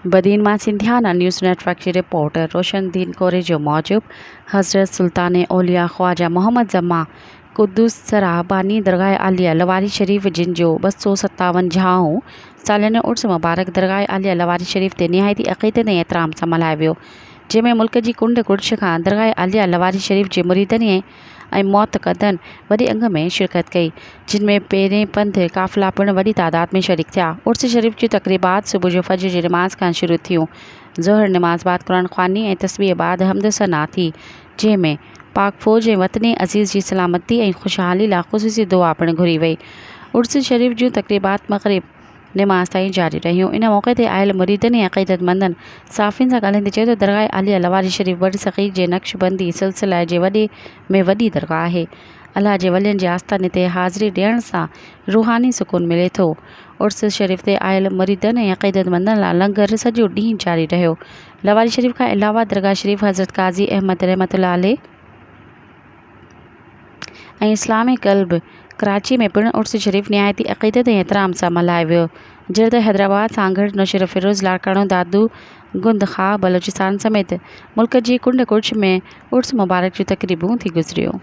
بدين مان Sindhiana news net work جي reporter روشن الدين ڪوريجو موجب حضرت سلطان اولياء خواجه محمد زمان قدس سرا باني درگاهه عاليه لواري شريف جن جو 257 هون ساليانو عرس مبارڪ درگاهه عاليه لواري شريف تي نهايت ئي عقيدت ۽ احترام سان ملهايو ويو جنهن ۾ ملڪ جي ڪنڊ ڪڙڇ کان درگاهه عاليه لواري شريف جي مريدن ۽ معتقدن وڏي انگ ۾ شرڪت ڪئي جن ۾ پيرين پنڌ قافلا پڻ وڏي تعداد ۾ شريڪ ٿيا. عرس شريف جون تقريبات صبح جو فجر جي نماز کان شروع ٿيون. ظهر نماز بعد قرآن خواني ۽ تسبيح بعد حمد ثنا ٿي جنهن ۾ پاڪ فوج ۽ وطن عزيز جي سلامتي ۽ خوشحالي لاء خصوصي دعا پڻ گهري وئي. عرس شريف جون تقريبات مغرب نماز تائين جاري رهيون. ان موقعي تي آيل مريدن ۽ عقيدتمندن صحافين سان ڳالهائيندي چيو ته درگاهه عاليه لواري شريف برصغير جي نقشبندي سلسلي جي وڏي ۾ وڏي درگاهه آهي. الله جي ولين جي آستاني تي حاضري ڏيڻ سان روحاني سڪون ملي ٿو. عرس شريف تي آيل مريدن ۽ عقيدتمندن لاء لنگر سڄو ڏينهن جاري رهيو. لواري شريف کان علاوه درگاهه شريف حضرت قاضي احمد رحمة الله عليه ۽ اسلامي ڪلب ڪراچي ۾ پڻ عرس شريف نهايت ئي عقيدت ۽ احترام سان ملهايو ويو. جڏهن ته حيدرآباد، سانگهڙ، نوشهروفيروز، لاڙڪاڻو، دادو، گند خواهه بلوچستان سميت ملڪ جي ڪنڊ ڪڙڇ ۾ عرس مبارڪ جون تقريبون ٿي گذريون.